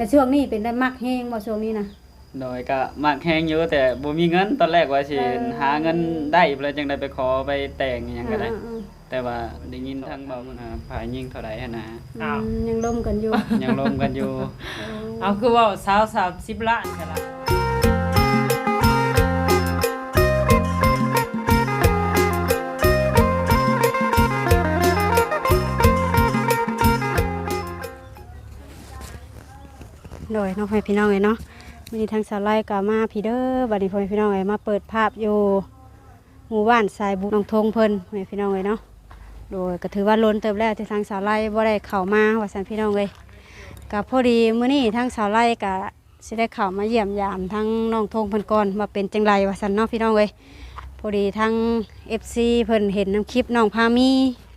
ແຕ່ຊ່ວງນີ້ເປັນໄດ້ມັກແຮງບໍ່ ຊ່ວງນີ້ນະ? ໂດຍ ກະມັກແຮງຢູ່ ແຕ່ບໍ່ມີເງິນ. ຕອນແລກວ່າຊິ ເອີ ຫາເງິນໄດ້ພຸ້ນແຫຼະ ຈັ່ງໄດ້ໄປຂໍໄປແຕ່ງອີ່ຫຍັງກໍໄດ້ ເອີໆໆ ແຕ່ວ່າໄດ້ຍິນທາງເວົ້າ ອ່າ ຝ່າຍຍິງເທົ່າໃດຫັ້ນນະ. ອືມ ຍັງລົມກັນຢູ່ ຍັງລົມກັນຢູ່. ເອົາ ຄືເວົ້າຊາວສາມສິບລ້ານຊະລະ. ໂດຍເນາະ ພໍ່ແມ່ພີ່ນ້ອງເອີຍເນາະ, ມື້ນີ້ທາງສາວໄລກໍມາພີ້ເດີ. ບັດນີ້ ພໍ່ແມ່ພີ່ນ້ອງເອີຍ ມາເປີດພາບຢູ່ ໝູ່ບ້ານສາຍບຸນ ນ້ອງທົງເພິ່ນ ພໍ່ແມ່ພີ່ນ້ອງເອີຍເນາະ. ໂດຍ ກໍຖືວ່າດົນເຕີບແລ້ວທີ່ທາງສາວໄລບໍ່ໄດ້ເຂົ້າມາວ່າຊັ້ນ ພີ່ນ້ອງເອີຍ. ກໍພໍດີມື້ນີ້ທາງສາວໄລກໍຊິໄດ້ເຂົ້າມາຢ້ຽມຢາມທາງນ້ອງທົງເພິ່ນກ່ອນ ວ່າເປັນຈັ່ງໃດວ່າຊັ້ນເນາະ ພີ່ນ້ອງເອີຍ. ພໍດີທາງເອັຟຊີເພິ່ນເຫັນນຳຄລິບນ້ອງພາມີ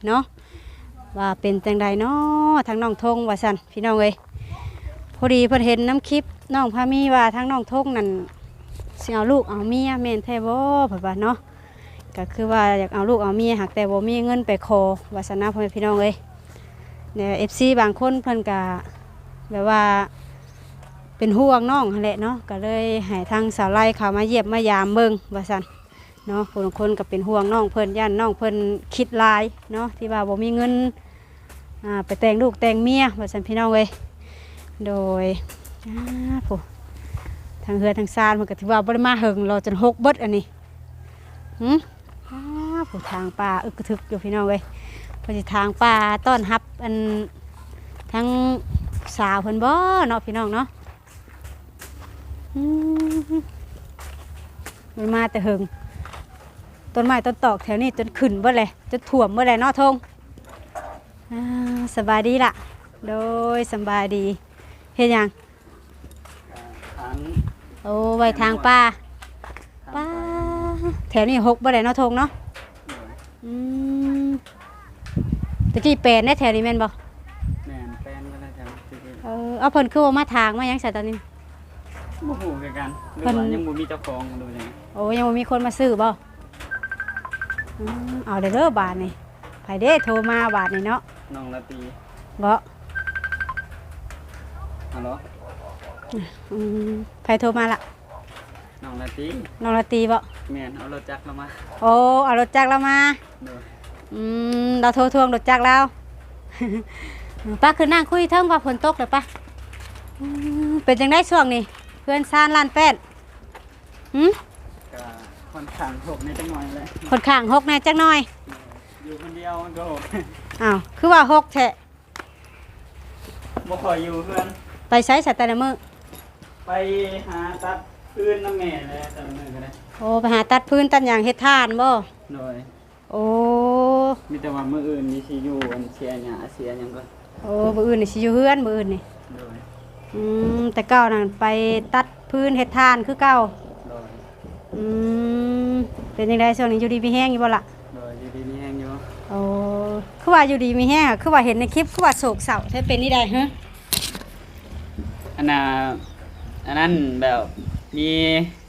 ເນາະ ວ່າເປັນຈັ່ງໃດເນາະ ທາງນ້ອງທົງວ່າຊັ້ນ ພີ່ນ້ອງເອີຍ. ພໍດີເພິ່ນເຫັນນຳຄລິບນ້ອງພາມີວ່າທາງນ້ອງທົງນັ້ນ ຊິເອົາລູກເອົາເມຍ ແມ່ນແທ້ບໍ່ ເພິ່ນວ່າເນາະ. ກໍຄືວ່າຢາກເອົາລູກເອົາເມຍ ຫາກແຕ່ບໍ່ມີເງິນໄປຂໍວ່າຊັ້ນນະ ພໍ່ແມ່ພີ່ນ້ອງເອີຍ. ແລ້ວເອັຟຊີບາງຄົນເພິ່ນກໍແບບວ່າເປັນຫ່ວງນ້ອງຫັ້ນແຫຼະເນາະ ກໍເລີຍໃຫ້ທາງສາວໄລເຂົ້າມາຢ້ຽມມາຢາມເບິ່ງວ່າຊັ້ນເນາະ. ຜູ້ບາງຄົນກໍເປັນຫ່ວງນ້ອງເພິ່ນ ຢ້ານນ້ອງເພິ່ນຄິດຫຼາຍເນາະ ທີ່ວ່າບໍ່ມີເງິນ ອ່າ ໄປແຕ່ງລູກແຕ່ງເມຍວ່າຊັ້ນ ພີ່ນ້ອງເອີຍ. ໂດຍ ອ່າ ຜູ້ ທາງເຮືອນທາງຊານເພິ່ນກໍຖືວ່າບໍ່ໄດ້ມາເຫິງ ລໍຈົນຫົກເບິດອັນນີ້. ຫື ອ່າ ຜູ້ ທາງປ່າອຶກກະທຶກຢູ່ ພີ່ນ້ອງເອີຍ. ເພິ່ນຊິຖາງປ່າຕ້ອນຮັບ ອັນ ທາງສາວເພິ່ນບໍ່ເນາະ ພີ່ນ້ອງເນາະ. ອືມ ມັນມາແຕ່ເຫິງ ຕົ້ນໄມ້ຕົ້ນຕອກແຖວນີ້ຈົນຂຶ້ນເບິດແຫຼະ ຈົນຖ້ວມເບິດແຫຼະເນາະ ທົງ. ອ່າ ສະບາຍດີລະ? ໂດຍ ສະບາຍດີ. ເຮັດຫຍັງ? ຖາງ ໂອ້ ໄວ້ຖາງປ່າ. ຖາງປ່າ ແຖວນີ້ຮົກບໍ່ໄດ້ເນາະ ທົງເນາະ? ໂດຍ ອືມ ຕະກີ້ແປນໄດ້ແຖວນີ້ແມ່ນບໍ່? ແມ່ນ ແປນໄປແລ້ວແຖວນີ້. ເອີ ເອົາ ເພິ່ນຄືບໍ່ມາຖາງມາຫຍັງຊະຕອນນີ້? ບໍ່ຮູ້ຄືກັນ ຫຼືວ່າຍັງບໍ່ມີເຈົ້າຂອງ ຫຼືວ່າຫຍັງ. ໂອ້ ຍັງບໍ່ມີຄົນມາຊື້ບໍ່? ອືມ ເອົາເດີບາດນີ້. ໃຜເດ້ໂທມາບາດນີ້ເນາະ? ນ້ອງລາຕີເບາະ? ຮັລໂຫຼ ອືມ ໃຜໂທມາລະ? ນ້ອງລາຕີ. ນ້ອງລາຕີເບາະ? ແມ່ນ ເອົາລົດຈັກລາວມາ. ໂອ້ ເອົາລົດຈັກລາວມາ. ໂດຍ ອືມ ລາວໂທທວງລົດຈັກລາວ. ປະ ຂຶ້ນນັ່ງຄຸຍເທິງ ວ່າຝົນຕົກແລ້ວປະ. ອືມ ເປັນຈັ່ງໃດຊ່ວງນີ້ ເຮືອນຊານລ້ານແປ້ນ? ຫື ກໍຄ່ອນຂ້າງຮົກແດ່ຈັກໜ່ອຍແຫຼະ. ຄ່ອນຂ້າງຮົກແດ່ຈັກໜ່ອຍ. ຢູ່ຄົນດຽວມັນກໍຮົກ. ອ້າວ ຄືວ່າຮົກແທ້? ບໍ່ຄ່ອຍຢູ່ເຮືອນ. ໄປໃສຊະແຕ່ລະມື້? ໄປຫາຕັດຟືນນຳແມ່ແຫຼະ ແຕ່ລະມື້ກໍໄດ້. ໂອ້ ໄປຫາຕັດຟືນຕັດຫຍັງ ເຮັດຖ່ານບໍ່? ໂດຍ ໂອ້ ມີແຕ່ວ່າມື້ອື່ນນີ້ຊິຢູ່ອັນເສຍຫຍ້າເສຍຫຍັງກ່ອນ. ໂອ້ ມື້ອື່ນນີ້ຊິຢູ່ເຮືອນ ມື້ອື່ນນີ້. ໂດຍ ອືມ ແຕ່ເກົ່ານັ້ນໄປຕັດຟືນເຮັດຖ່ານຄືເກົ່າ. ໂດຍ ອືມ ເປັນຈັ່ງໃດຊ່ວງນີ້ ຢູ່ດີມີແຮງຢູ່ບໍ່ລະ? ໂດຍ ຢູ່ດີມີແຮງຢູ່. ໂອ້ ຄືວ່າຢູ່ດີມີແຮງ ຄືວ່າເຫັນໃນຄລິບ ຄືວ່າໂສກເສົ້າແທ້ ເປັນອີ່ໃດຫື? ອັນນ່າ ອັນນັ້ນແບບມີ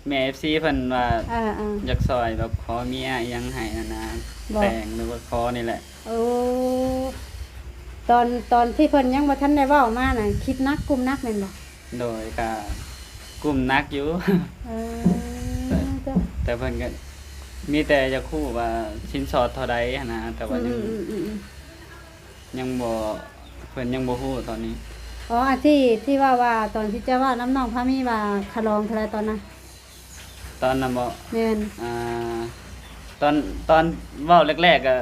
ແມ່ເອັຟຊີເພິ່ນວ່າ ເອີໆ ຢາກຊ່ອຍແບບຂໍເມຍອີ່ຫຍັງໃຫ້ຫັ້ນນະ ບໍ່ ແຕ່ງ ຫຼືວ່າຂໍນີ້ແຫຼະ. ໂອ້ ຕອນ ຕອນທີ່ເພິ່ນຍັງບໍ່ທັນໄດ້ເວົ້າມານະ ຄິດໜັກ ກຸ້ມໜັກແມ່ນບໍ່? ໂດຍ ກະກຸ້ມໜັກຢູ່. ເອີ ແຕ່ ແຕ່ເພິ່ນກໍມີແຕ່ຢາກຮູ້ວ່າສິນສອດເທົ່າໃດຫັ້ນນະ ແຕ່ວ່າຍັງ ອືມໆໆໆ ຍັງບໍ່ ເພິ່ນຍັງບໍ່ຮູ້ຕອນນີ້. ອໍ ອັນທີ່ ທີ່ເວົ້າ ວ່າຕອນທີ່ເຈົ້າເວົ້ານຳນ້ອງພາມີວ່າຄ່າດອງເທົ່າໃດຕອນນັ້ນ? ຕອນນັ້ນບໍ? ແມ່ນ ອ່າ ຕອນ ຕອນເວົ້າແລກໆ ກະ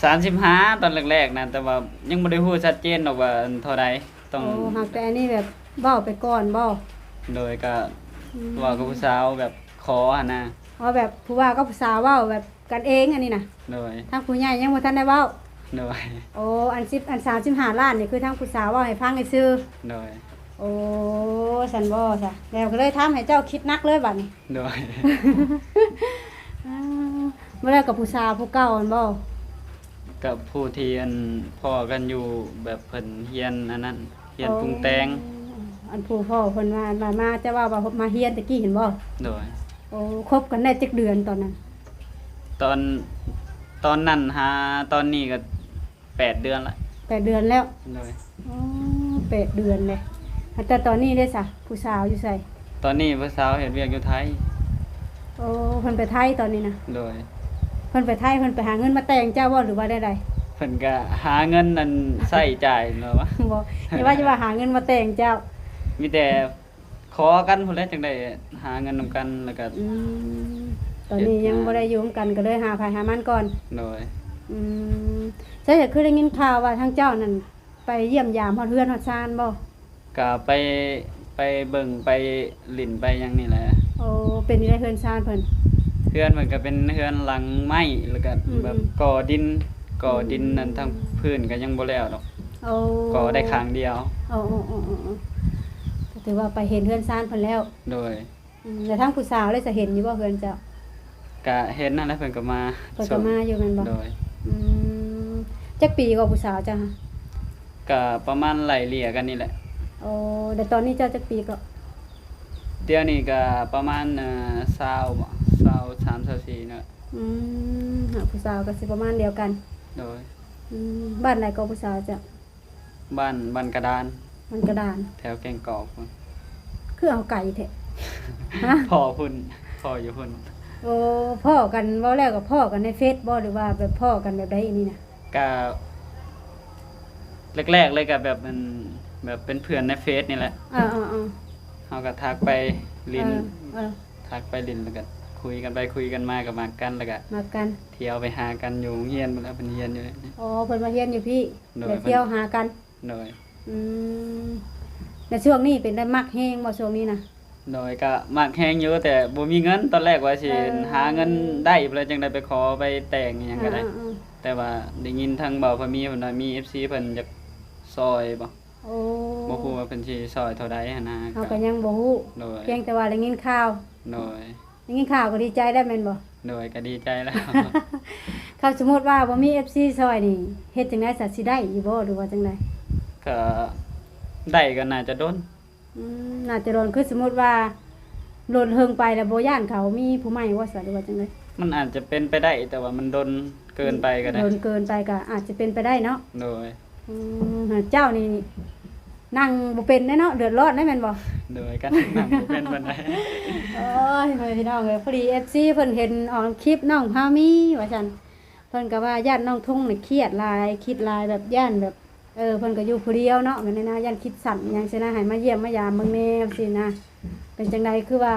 ສາມສິບຫ້າ ຕອນແລກໆ ນະ ແຕ່ວ່າຍັງບໍ່ໄດ້ຮູ້ຊັດເຈນດອກວ່າເທົ່າໃດ. ຕ້ອງ ໂອ້ ຫາກແຕ່ອັນນີ້ແບບເວົ້າໄປກ່ອນບໍ? ໂດຍ ກະ ອືມ ເວົ້າກັບຜູ້ສາວແບບຂໍຫັ້ນນະ. ອໍ ແບບຜູ້ບ່າວກັບຜູ້ສາວເວົ້າແບບ ກັນເອງອັນນີ້ນະ? ໂດຍ ທາງຜູ້ໃຫຍ່ຍັງບໍ່ທັນໄດ້ເວົ້າ? ໂດຍ ໂອ້ ອັນສິບ ອັນສາມສິບຫ້າລ້ານນີ້ ຄືທາງຜູ້ສາວເວົ້າໃຫ້ຟັງຊື່ໆ. ໂດຍ ໂອ້ ຊັ້ນບໍຊະ ແລ້ວກໍເລີຍທຳໃຫ້ເຈົ້າຄິດໜັກເລີຍບາດນີ້. ໂດຍ ອ່າ ບໍ່ໄດ້ກັບຜູ້ສາວຜູ້ເກົ່າຫັ້ນບໍ? ກັບຜູ້ທີ່ອັນພໍ້ກັນຢູ່ ແບບເພິ່ນຮຽນອັນນັ້ນ ຮຽນປຸງແຕ່ງ. ອໍ ອັນຜູ້ພໍ່ເພິ່ນວ່າ ອັນວ່າມາ ເຈົ້າວ່າ ວ່າມາຮຽນຕະກີ້ຫັ້ນບໍ? ໂດຍ ໂອ້ ຄົບກັນໄດ້ຈັກເດືອນຕອນນັ້ນ? ຕອນ ຕອນນັ້ນຫາຕອນນີ້ກໍແປດເດືອນລະ. ແປດເດືອນແລ້ວ? ໂດຍ ອໍ ແປດເດືອນແລ້ວ. ແຕ່ຕອນນີ້ເດ້ຊະ ຜູ້ສາວຢູ່ໃສ? ຕອນນີ້ຜູ້ສາວເຮັດວຽກຢູ່ໄທ. ໂອ້ ເພິ່ນໄປໄທຕອນນີ້ນະ? ໂດຍ. ເພິ່ນໄປໄທ ເພິ່ນໄປຫາເງິນມາແຕ່ງເຈົ້າບໍ່ ຫຼືວ່າແນວໃດ? ເພິ່ນກະຫາເງິນອັນໃຊ້ຈ່າຍແລ້ວວະ. ບໍ່ ຢ່າວ່າ ຢ່າວ່າຫາເງິນມາແຕ່ງເຈົ້າ. ມີແຕ່ຂໍກັນພຸ້ນແຫຼະ ຈັ່ງໄດ້ຫາເງິນນຳກັນ ແລ້ວກະ ອືມ ຕອນນີ້ຍັງບໍ່ໄດ້ຢູ່ນຳກັນ ກໍເລີຍຫາໃຜຫາມັນກ່ອນ. ໂດຍ. ອືມ ໃຊ່ ຄືໄດ້ຍິນຂ່າວວ່າທາງເຈົ້ານັ້ນ ໄປຢ້ຽມຢາມຮອດເຮືອນຮອດຊານບໍ່? ກະໄປ ໄປເບິ່ງ ໄປຫຼິ້ນ ໄປຫຍັງນີ້ແຫຼະ. ໂອ້ ເປັນຈັ່ງໃດເຮືອນຊານເພິ່ນ? ເຮືອນເພິ່ນກະເປັນເຮືອນຫຼັງໄມ້ ແລ້ວກະ ອືມໆ ແບບກໍ່ດິນ ກໍ່ດິນນັ້ນ ອືມ ທັງພື້ນກະຍັງບໍ່ແລ້ວດອກ. ໂອ້ ກໍ່ໄດ້ຂ້າງດຽວ. ໂອ້ ໂອ້ ກໍຖືວ່າໄປເຫັນເຮືອນຊານເພິ່ນແລ້ວ. ໂດຍ. ອືມ ແລ້ວທາງຜູ້ສາວເດ ຈະເຫັນຢູ່ບໍ່ເຮືອນເຈົ້າ? ກະເຫັນນັ້ນແຫຼະ ເພິ່ນກໍມາ ເພິ່ນກໍມາຢູ່ແມ່ນບໍ່? ໂດຍ. ອືມ ຈັກປີກໍຜູ້ສາວເຈົ້າ? ກະປະມານໄລ່ເລ່ຍກັນນີ້ແຫຼະ. ໂອ້ ແລ້ວຕອນນີ້ເຈົ້າຈັກປີກໍ? ດຽວນີ້ກະປະມານ ເອີ ຊາວ ຊາວສາມ ຊາວສີ່ເນາະ. ອືມ ຫາຜູ້ສາວກໍຊິປະມານດຽວກັນ. ໂດຍ. ອືມ ບ້ານໃດກໍຜູ້ສາວເຈົ້າ? ບ້ານ ບ້ານກະດານ. ບ້ານກະດານ ແຖວແກ້ງກອກພຸ້ນ. ຄືເອົາໄກແທ້? ຮະ? ພໍ່ພຸ້ນ ພໍ່ຢູ່ພຸ້ນ. ໂອ້ ພໍ້ກັນ ເວົ້າແລ້ວກໍພໍ້ກັນໃນເຟສບໍ່ ຫຼືວ່າແບບພໍ້ກັນແບບໃດອັນນີ້ນະ? ກະແລກໆເລີຍກະແບບ ມັນແບບເປັນເພື່ອນໃນເຟສນີ້ແຫຼະ. ເອີໆໆ ເຮົາກໍທັກໄປຫຼິ້ນ. ເອີໆ ທັກໄປຫຼິ້ນ ແລ້ວກໍຄຸຍກັນໄປຄຸຍກັນມາກໍມັກກັນ ແລ້ວກໍມັກກັນ ທ່ຽວໄປຫາກັນຢູ່ໂຮງຮຽນພຸ້ນແຫຼະ ເພິ່ນຮຽນຢູ່. ອໍ ເພິ່ນມາຮຽນຢູ່ພີ້. ໂດຍ. ແລ້ວທ່ຽວຫາກັນ. ໂດຍ. ອືມ ແລ້ວຊ່ວງນີ້ເປັນໄດ້ມັກແຮງບໍ່ ຊ່ວງນີ້ນະ? ໂດຍ ກະມັກແຮງຢູ່ ແຕ່ບໍ່ມີເງິນ. ຕອນແລກວ່າຊິ ເອີ ຫາເງິນໄດ້ພຸ້ນແຫຼະ ຈັ່ງໄດ້ໄປຂໍໄປແຕ່ງອີ່ຫຍັງກໍໄດ້. ເອີໆໆ ແຕ່ວ່າໄດ້ຍິນທາງບ່າວພາມີເພິ່ນວ່າມີເອັຟຊີເພິ່ນຢາກຊ່ອຍບໍ່. ໂອ້ ບໍ່ຮູ້ວ່າເພິ່ນຊິຊ່ອຍເທົ່າໃດຫັ້ນນະ. ເຮົາກໍຍັງບໍ່ຮູ້. ໂດຍ. ພຽງແຕ່ວ່າໄດ້ຍິນຂ່າວ. ໂດຍ. ໄດ້ຍິນຂ່າວກໍດີໃຈແລ້ວແມ່ນບໍ່? ໂດຍ ກໍດີໃຈແລ້ວ. ຄັນສົມມຸດວ່າບໍ່ມີເອັຟຊີຊ່ອຍນີ້ ເຮັດຈັ່ງໃດຊະ ຊິໄດ້ຢູ່ບໍ່ ຫຼືວ່າຈັ່ງໃດ? ກໍໄດ້ກໍໜ້າຈະດົນ. ອືມ ໜ້າຈະດົນ. ຄືສົມມຸດວ່າດົນເຫິງໄປແລ້ວ ບໍ່ຢ້ານເຂົາມີຜູ້ໃໝ່ບໍ່ຊະ ຫຼືວ່າຈັ່ງໃດ? ມັນອາດຈະເປັນໄປໄດ້ ແຕ່ວ່າມັນດົນເກີນໄປກໍໄດ້. ດົນເກີນໄປກໍອາດຈະເປັນໄປໄດ້ເນາະ. ໂດຍ. ອືມ ເຈົ້ານີ້ນັ່ງບໍ່ເປັນເດ້ເນາະ ເດືອດຮ້ອນເດ້ແມ່ນບໍ່? ໂດຍ ກະນັ່ງບໍ່ເປັນປານໃດ. ໂອ້ຍ ພໍ່ແມ່ພີ່ນ້ອງເອີຍ ພໍດີເອັຟຊີເພິ່ນເຫັນອອກຄລິບນ້ອງພາມີວ່າຊັ້ນ ເພິ່ນກໍວ່າຢ້ານນ້ອງທຸງນີ້ຄຽດຫຼາຍ ຄິດຫຼາຍ ແບບຢ້ານແບບ ເອີ ເພິ່ນກໍຢູ່ຜູ້ດຽວເນາະ ແບບນີ້ນະ ຢ້ານຄິດສັ້ນຫຍັງຊີ້ນະ ໃຫ້ມາຢ້ຽມມາຢາມເບິ່ງແດ່ຊີ້ນະ. ເປັນຈັ່ງໃດ ຄືວ່າ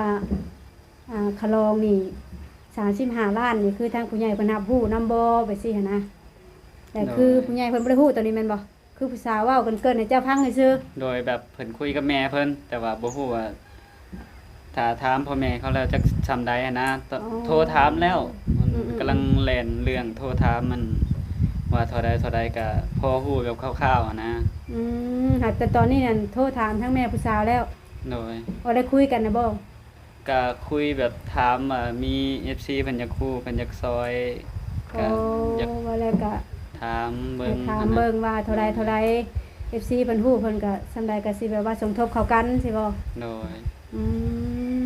ອ່າ ຄ່າລອງນີ້ ສາມສິບຫ້າລ້ານນີ້ ຄືທາງຜູ້ໃຫຍ່ເພິ່ນຮັບຮູ້ນຳບໍ່ ແບບຊີ້ຫັ້ນນະ? ແຕ່ຄື ໂດຍ ຜູ້ໃຫຍ່ເພິ່ນບໍ່ໄດ້ຮູ້ຕົວນີ້ແມ່ນບໍ່? ຄືຜູ້ສາວເວົ້າເກີ່ນໆໃຫ້ເຈົ້າຟັງຊື່ໆ. ໂດຍ ແບບເພິ່ນຄຸຍກັບແມ່ເພິ່ນ ແຕ່ວ່າບໍ່ຮູ້ວ່າ ຖ້າຖາມພໍ່ແມ່ເຂົາແລ້ວຈັກຊ່ຳໃດຫັ້ນນະ. ໂທ ອໍ ໂທຖາມແລ້ວ ອືມໆໆ ກຳລັງແລ່ນເລື່ອງໂທຖາມມັນວ່າເທົ່າໃດເທົ່າໃດ ກະພໍຮູ້ແບບຄ່າວໆຫັ້ນນະ. ອືມ ຫາກແຕ່ຕອນນີ້ນັ້ນໂທຖາມທາງແມ່ຜູ້ສາວແລ້ວ. ໂດຍ. ບໍ່ໄດ້ຄຸຍກັນນະບໍ່? ກະຄຸຍແບບຖາມວ່າມີເອັຟຊີເພິ່ນຢາກຮູ້ ເພິ່ນຢາກຊ່ອຍ ກະ ໂອ້ ຢາກ ວ່າແລ້ວກະຖາມເບິ່ງ ຖາມເບິ່ງວ່າເທົ່າໃດເທົ່າໃດ ເອັຟຊີເພິ່ນຮູ້ ເພິ່ນກະຊ່ຳໃດກະຊິແບບວ່າສົມທົບເຂົ້າກັນຊີ້ບໍ່? ໂດຍ. ອື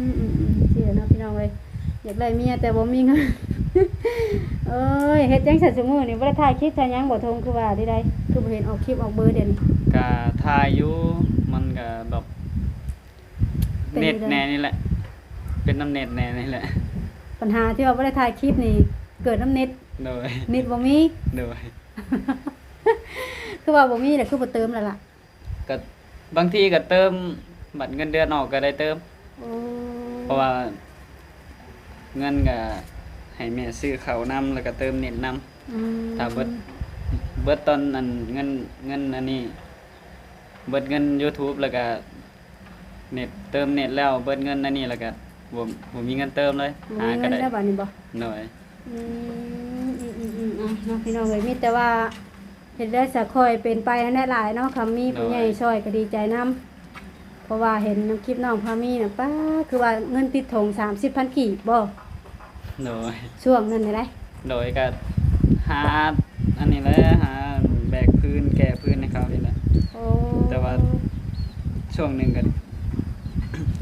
ມ ອືມໆ ຊີ້ແຫຼະເນາະພີ່ນ້ອງເອີຍ ຢາກໄດ້ເມຍແຕ່ບໍ່ມີເງິນ. ໂອ້ຍ ເຮັດຫຍັງຊັ້ນຊຸມື້ນີ້ ບໍ່ໄດ້ຖ່າຍຄລິບຖ່າຍຫຍັງບໍ່ ທົງ ຄືວ່າໄດ້ ຄືບໍ່ເຫັນອອກຄລິບອອກເບີດຽວນີ້? ກະຖ່າຍຢູ່ ມັນກະແບບ ເປັນ ເນັດແດ່ນີ້ແຫຼະ ເປັນນຳເນັດແດ່ນີ້ແຫຼະ. ບັນຫາທີ່ວ່າບໍ່ໄດ້ຖ່າຍຄລິບນີ້ເກີດນຳເນັດ. ໂດຍ. ເນັດບໍ່ມີ. ໂດຍ. ຄືວ່າບໍ່ມີແລ້ວ ຄືບໍ່ເຕີມແລ້ວລະ? ກະບາງທີກະເຕີມ ບັດເງິນເດືອນອອກກະໄດ້ເຕີມ. ໂອ້ ເພາະວ່າເງິນກະໃຫ້ແມ່ຊື້ເຂົ້ານຳ ແລ້ວກະເຕີມເນັດນຳ. ອືມ ຖ້າເບິດ ເບິດຕອນອັນເງິນ ເງິນອັນນີ້ ເບິດເງິນຢູທູບ ແລ້ວກະ ເນັດ ເຕີມເນັດແລ້ວເບິດເງິນອັນນີ້ ແລ້ວກະບໍ່ ບໍ່ມີເງິນເຕີມເລີຍ. ບໍ່ມີເງິນແລ້ວບາດນີ້ບໍ່? ໂດຍ. ອືມ ອືມໆໆ ເອົາເນາະພີ່ນ້ອງເອີຍ ມີແຕ່ວ່າເຮັດໄດ້ສະຄ່ອຍເປັນໄປຫັ້ນແຫຼະຫຼາຍເນາະ ຄັນມີຜູ້ໃຫຍ່ ໂດຍ ຊ່ອຍກໍດີໃຈນຳ ເພາະວ່າເຫັນນຳຄລິບນ້ອງພາມີນະ ປ້າ ຄືວ່າເງິນຕິດຖົງສາມສິບພັນກີບບໍ່? ໂດຍ. ຊ່ວງນັ້ນນີ້ໃດ? ໂດຍ ກະຫາອັນນີ້ແຫຼະ ຫາແບກພື້ນແກ່ພື້ນໃຫ້ເຂົານີ້ແຫຼະ. ໂອ້ ແຕ່ວ່າຊ່ວງໜຶ່ງກະ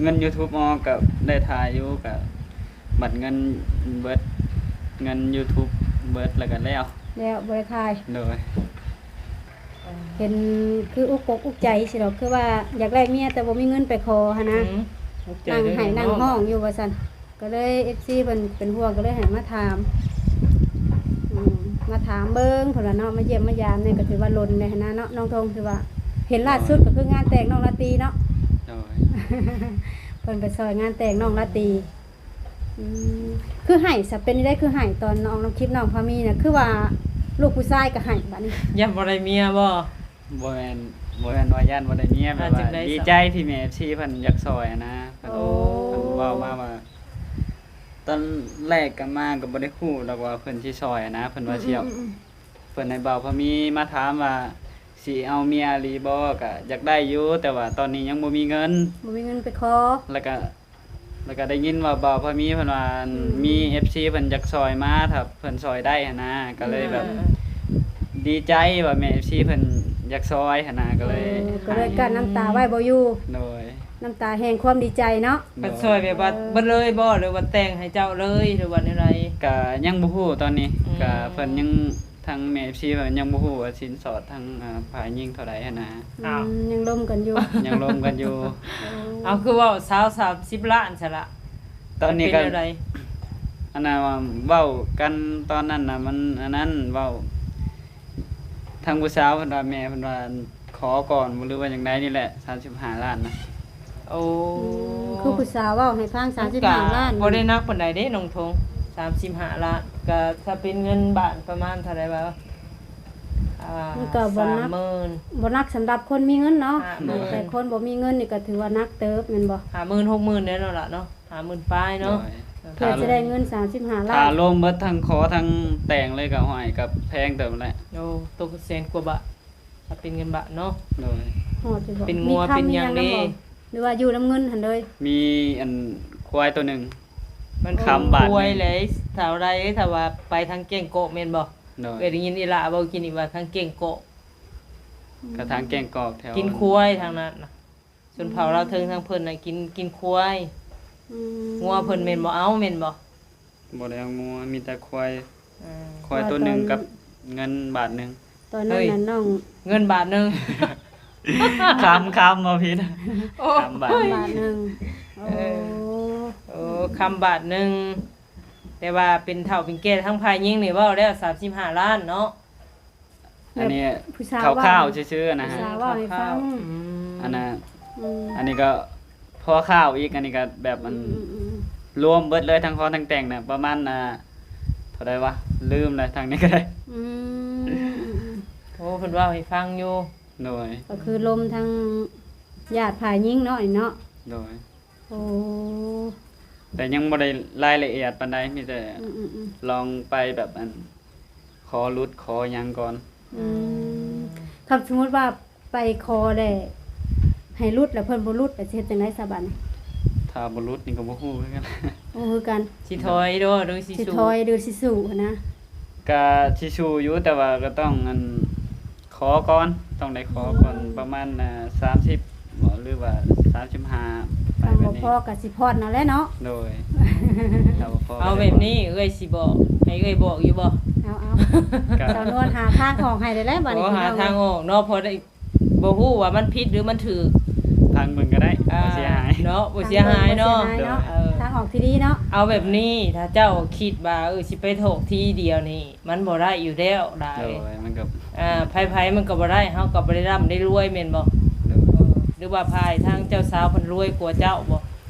ເງິນຢູທູບອອກ ກະໄດ້ຖ່າຍຢູ່ ກະບັດເງິນເບິດ ເງິນຢູທູບເບິດແລ້ວກະແລ້ວ ແລ້ວບໍ່ໄດ້ຖ່າຍ. ໂດຍ. ເປັນຄືອຸກອົກອຸກໃຈຊີ້ດອກ ຄືວ່າຢາກໄດ້ເມຍແຕ່ບໍ່ມີເງິນໄປຂໍຫັ້ນນະ ອືມ ອຸກໃຈ ນັ່ງໄຫ້ນັ່ງຮ້ອງຢູ່ວ່າຊັ້ນ ກໍເລີຍ ເອັຟຊີ ເພິ່ນເປັນຫ່ວງ ກໍເລີຍໃຫ້ມາຖາມ ອືມ ມາຖາມເບິ່ງເພິ່ນວ່າເນາະ ມາຢ້ຽມມາຢາມນີ້ກໍຖືວ່າດົນແລ້ວຫັ້ນນະເນາະ ນ້ອງທົງ ຖືວ່າເຫັນລ່າສຸດກໍຄືງານແຕ່ງນ້ອງລາຕີເນາະ ໂດຍ ເພິ່ນໄປຊ່ອຍງານແຕ່ງນ້ອງລາຕີ ອືມ ຄືໄຫ້ຊະ ເປັນຈັ່ງໃດຄືໄຫ້ຕອນນ້ອງ ນ້ອງຄລິບນ້ອງພາມີນະ ຄືວ່າລູກຜູ້ຊາຍກໍໄຫ້ບາດນີ້ ຢ້ານບໍ່ໄດ້ເມຍບໍ່? ບໍ່ແມ່ນ ບໍ່ແມ່ນວ່າຢ້ານບໍ່ໄດ້ເມຍ ແບບວ່າ ອ່າ ຈັ່ງໃດຊະ? ດີໃຈທີ່ແມ່ ເອັຟຊີ ເພິ່ນຢາກຊ່ອຍຫັ້ນນະ ເພິ່ນ ໂອ້ ເພິ່ນເວົ້າມາວ່າ ຕອນແລກກໍມາກໍບໍ່ໄດ້ຮູ້ດອກວ່າເພິ່ນຊິຊ່ອຍຫັ້ນນະ ເພິ່ນວ່າຊິເອົາ ອືມໆໆໆ ເພິ່ນໃຫ້ບ່າວພາມີມາຖາມວ່າຊິເອົາເມຍອີ່ຫຼີບໍ່ ກໍຢາກໄດ້ຢູ່ ແຕ່ວ່າຕອນນີ້ຍັງບໍ່ມີເງິນ ບໍ່ມີເງິນໄປຂໍ ແລ້ວກໍ ແລ້ວກໍໄດ້ຍິນວ່າບ່າວພາມີເພິ່ນວ່າ ອືມ ມີ ເອັຟຊີ ເພິ່ນຢາກຊ່ອຍມາ ຖ້າເພິ່ນຊ່ອຍໄດ້ຫັ້ນນະ ກໍເລີຍແບບ ອ່າ ດີໃຈວ່າແມ່ ເອັຟຊີ ເພິ່ນຢາກຊ່ອຍຫັ້ນນະ ກໍເລີຍ ເອີ ກໍເລີຍກັ້ນນ້ຳຕາໄວ້ບໍ່ຢູ່ ໂດຍ ນ້ຳຕາແຫ່ງຄວາມດີໃຈເນາະ ເພິ່ນຊ່ອຍແບບວ່າເບິດເລີຍບໍ່ ຫຼືວ່າແຕ່ງໃຫ້ເຈົ້າເລີຍ ຫຼືວ່າແນວໃດ? ກະຍັງບໍ່ຮູ້ຕອນນີ້ ອືມ ກະເພິ່ນຍັງ ທາງແມ່ ເອັຟຊີ ເພິ່ນຍັງບໍ່ຮູ້ວ່າສິນສອດທາງ ອ່າ ຝ່າຍຍິງເທົ່າໃດຫັ້ນນະ ອືມ ອ້າວ ຍັງລົມກັນຢູ່ ຍັງລົມກັນຢູ່ ເອົາ ຄືເວົ້າຊາວ ສາມສິບລ້ານຊະລະ ຕອນນີ້ກໍ ເປັນແນວໃດ? ອັນນັ້ນວ່າເວົ້າກັນຕອນນັ້ນນະ ມັນອັນນັ້ນ ເວົ້າ ທາງຜູ້ສາວເພິ່ນວ່າ ແມ່ເພິ່ນວ່າ ຂໍກ່ອນບໍ່ ຫຼືວ່າຈັ່ງໃດນີ້ແຫຼະ ສາມສິບຫ້າລ້ານນະ ໂອ້ ອືມ ຄືຜູ້ສາວເວົ້າໃຫ້ຟັງ ສາມສິບຫ້າລ້ານ ບໍ່ໄດ້ໜັກປານໃດເດ້ນ້ອງທົງ ສາມສິບຫ້າລ້ານ ກໍຖ້າເປັນເງິນບາດປະມານເທົ່າໃດວະ? ອ່າ ມັນກໍບໍ່ໜັກ ສາມໝື່ນ ບໍ່ໜັກສຳລັບຄົນມີເງິນເນາະ ຫ້າໝື່ນ ແຕ່ຄົນບໍ່ມີເງິນນີ້ກໍຖືວ່າໜັກເຕີບແມ່ນບໍ່? ຫ້າໝື່ນ ຫົກໝື່ນແດ່ເນາະລະເນາະ ຫ້າໝື່ນປາຍເນາະ ໂດຍ ເພື່ອຈະໄດ້ເງິນສາມສິບຫ້າລ້ານ ຖ້າລວມເບິດທັງຂໍທັງແຕ່ງເລີຍກໍ ຫ້ອຍ ກໍແພງເຕີບແຫຼະ ໂອ້ ຕົກແສນກວ່າບາດ ຖ້າເປັນເງິນບາດເນາະ ໂດຍ ຮອດຢູ່ບໍ່? ເປັນງົວ ມີຄຳ ເປັນຫຍັງ ມີຫຍັງນຳບໍ່ ຫຼືວ່າຢູ່ນຳເງິນຫັ້ນເລີຍ? ມີອັນຄວາຍໂຕໜຶ່ງ ມັນຄຳບາດ ຄວາຍເລີຍ ສາວໃດ ຖ້າວ່າໄປທາງແກ້ງເກາະແມ່ນບໍ່? ໂດຍ ເອີ ໄດ້ຍິນອີ່ຫຼ້າເວົ້າກິນນີ້ວ່າທາງແກ້ງເກາະ ກໍທາງແກ້ງກອກແຖວ ກິນຄວາຍທາງນັ້ນນະ ຊົນເຜົ່າລາວເທິງທາງເພິ່ນນະ ກິນ ກິນຄວາຍ ອືມ ງົວເພິ່ນແມ່ນບໍ່ເອົາແມ່ນບໍ່? ບໍ່ໄດ້ເອົາງົວ ມີແຕ່ຄວາຍ ອືມ ຄວາຍໂຕໜຶ່ງກັບເງິນບາດໜຶ່ງ ຕອນນັ້ນນະ ເຮີ້ຍ ນ້ອງ ເງິນບາດໜຶ່ງ ຄຳ ຄຳ ເວົ້າຜິດ ໂອ້ ຄຳບາດໜຶ່ງ ບາດໜຶ່ງ ໂອ້ ເອີ ໂອ້ ຄຳບາດໜຶ່ງ ແຕ່ວ່າເປັນເຖົ້າເປັນແກ່ທາງຝ່າຍຍິງນີ້ເວົ້າແລ້ວ ສາມສິບຫ້າລ້ານເນາະ ອັນນີ້ ແບບຜູ້ສາວເວົ້າ ຄ່າວໆຊື່ໆນະ ຜູ້ສາວເວົ້າໃຫ້ຟັງ ອືມ ອັນນ່າ ອືມ ອັນນີ້ກໍພໍຄ່າວອີກ ອັນນີ້ກໍແບບມັນ ອືມໆໆ ລວມເບິດເລີຍ ທັງຂໍທັງແຕ່ງນະ ປະມານ ອ່າ ເທົ່າໃດວະ ລືມແລ້ວ ທາງນີ້ກໍໄດ້ ອືມ ໂອ້ ເພິ່ນເວົ້າໃຫ້ຟັງຢູ່ ໂດຍ ກໍຄືລົມທັງຍາດຝ່າຍຍິງເນາະ ນີ້ເນາະ ໂດຍ ໂອ້ ແຕ່ຍັງບໍ່ໄດ້ລາຍລະອຽດປານໃດ ມີແຕ່ ອືມໆໆ ລອງໄປແບບອັນ ຂໍຫຼຸດຂໍຫຍັງກ່ອນ ອືມ ອືມ ຄັນສົມມຸດວ່າໄປຂໍແລ້ວ ໃຫ້ຫຼຸດແລ້ວເພິ່ນບໍ່ຫຼຸດ ແລ້ວຊິເຮັດຈັ່ງໃດຊະບາດນີ້? ຖ້າບໍ່ຫຼຸດນີ້ກໍບໍ່ຮູ້ຄືກັນ ບໍ່ຮູ້ຄືກັນ ຊິຖອຍບໍ່ ຫຼືຊິ ຊິ ສູ້ ຖອຍຫຼືຊິສູ້ຫັ້ນນະ? ກະຊິສູ້ຢູ່ ແຕ່ວ່າກໍຕ້ອງອັນ ຂໍກ່ອນ ຕ້ອງໄດ້ຂໍກ່ອນ ອືມ ປະມານ ອ່າ ສາມສິບບໍ ຫຼືວ່າ ສາມສິບຫ້າ ໄປແບບນີ້ ຖ້າບໍ່ພໍກໍຊິຜ່ອນເອົາແຫຼະເນາະ ໂດຍ ຖ້າບໍ່ພໍ ເອົາແບບນີ້ ເອື້ອຍຊິບອກ ໃຫ້ເອື້ອຍບອກຢູ່ບໍ່? ເອົາ ເອົາ ກໍ ສາວນວນຫາທາງອອກໃຫ້ໄດ້ແລ້ວບາດນີ້ ໂອ້ ພີ່ນ້ອງ ຫາທາງອອກເນາະ ພໍໄດ້ ບໍ່ຮູ້ວ່າມັນຜິດຫຼືມັນຖືກ ຟັງເບິ່ງກໍໄດ້ ອ່າ ບໍ່ເສຍຫາຍເນາະ ບໍ່ເສຍຫາຍເນາະ ຟັງເບິ່ງບໍ່ເສຍຫາຍເນາະ ເອີ ທາງອອກທີ່ດີເນາະ ເອົາແບບນີ້ ຖ້າເຈົ້າຄິດວ່າ ເອີ ຊິໄປຖອກທີດຽວນີ້ ມັນບໍ່ໄດ້ຢູ່ແລ້ວ ໄດ້ ໂດຍ ມັນກໍ ອ່າ ໃຜໆມັນກໍບໍ່ໄດ້ ເຮົາກໍບໍ່ໄດ້ລ່ຳໄດ້ລວຍແມ່ນບໍ່? ໂດຍ ເອີ ຫຼືວ່າຝ່າຍທາງເຈົ້າສາວເພິ່ນລວຍກວ່າເຈົ້າບໍ່?